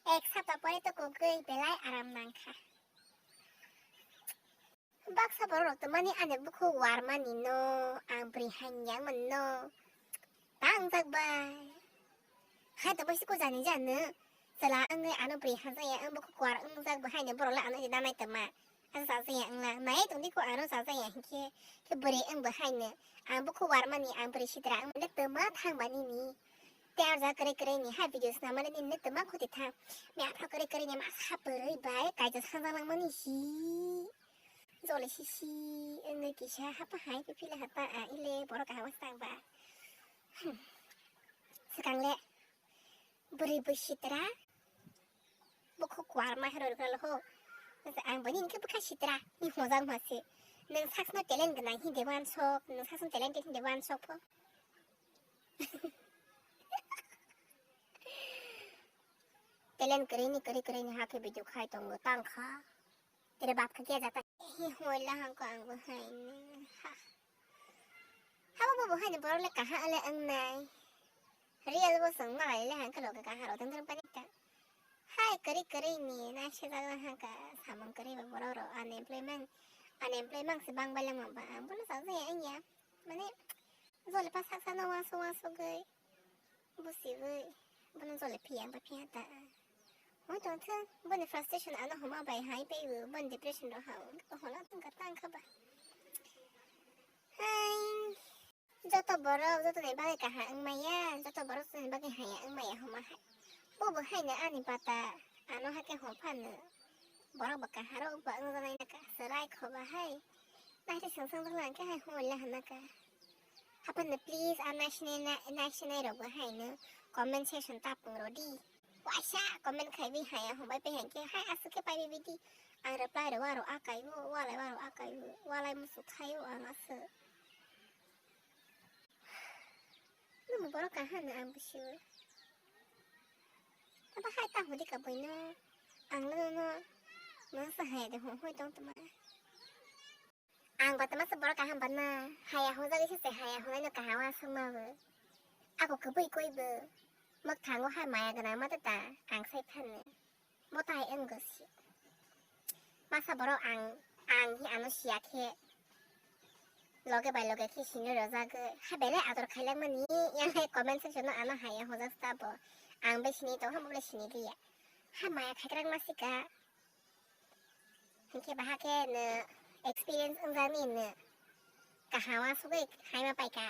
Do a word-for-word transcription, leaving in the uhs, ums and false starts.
Ek sapta pore to kugwi belai aram nangkha. Baksa borok rok to mani ani bukhuk warmani no, ang bwrwi haini yang mani no. Ta wngjak bai. Hai to bosi ko jani jani. Chwla wngwi ano bwrwi hamjakya, ang bukhuk kwar wngjak bo haino borok le ano nanai tongma. Asa sajaya wngla. Nai tongdi ko ano sajaya hinkhe. Khe bwrwi wng bo haino. Ang bukhuk warmani, ang bwrwi sitra wngmani tongma thang ba nini. Te arja kwrwi kwrwi ni hai video snamani nini tongma khuti thang. Me apha kwrwi kwrwi ni ma sa bwrwi bai kaisa sanjak langmani si. Jole sisi wngwi kisa hapa hai phila hata a ile borok kaham tang ba. Hmm. Swkang le bwrwi bwsitra bukhuk kwar ma hero rwkra lo ho. Ang bini hinkhe bwkha sitra ni hojak ma se. Nwng sakno talent gwnang hindi wansok, nwng sakno talented hindi wansok pho. Talent kwrwi ni kwrwi kwrwi ni hakhe video khai tongo tang kha. Tere bap kha kya jata. Hi hoila hangko ang bo hai ni. Ha. Habo bo bo hai ni borok le kaha ale ang nai. Real bo song ma le hangko lo kaha ro tang tang pani ta. Hai kwrwi kwrwi ni nai se jaga hangka samung kwrwi bo borok ro unemployment, unemployment se bang bai lang ba ang bo no sa ya ang ya. Mane jole pa sak sa no waso waso goi. Busiwi bono jole phiya ba phiya ta. Hoi tong thung, boni frustration ano homa bai hai paibo, boni depression ro hao, hono tong ka tang kha ba. Hai, joto borok, joto ni bagwi kaha wng maya, joto borok joto ni bagwi haya wng maya homa hai. Bo bo hai no ani bata, ano hake hom phano. Borok bo kaha rok ba wng janai na ka, serai kho ba hai. Nai te seng seng dong lang khe hai hoi la hana ka. Hapan no please, a nai sinai na, nai sinai rok bo hai no comment section tapung ro di. Waisa comment khai bi haya hom bai pe hang khe hai aswk khe pai bi di. Ang reply ro wa ro a kai bo, wa lai wa ro a kai bo, wa lai musu khai o ang aswk. Nung borok kaham no ang bisi o. Aba hai ta hodi ka boi no. Ang no no no. No sa hai de hong hoi tong tuma. Ang ba tama se borok kaham ba na. Haya hojak isi se haya honai no kaham a sung ma bo. Ako kubui koi bo. Mok thango hai maya gana ma ta ang sai phan no. Bo tai wng go si. Masa borok ang, ang hi ano siya khe loge bai loge khe sini rojagwi ha belai ador khailak mani yang hai comment section no ano haya hojak sta bo ang bai sini tong ha bo bai sini liya ha maya khaikrak ma sika hinkhe baha khe no experience wngjakni no kaham asugwi haima paika.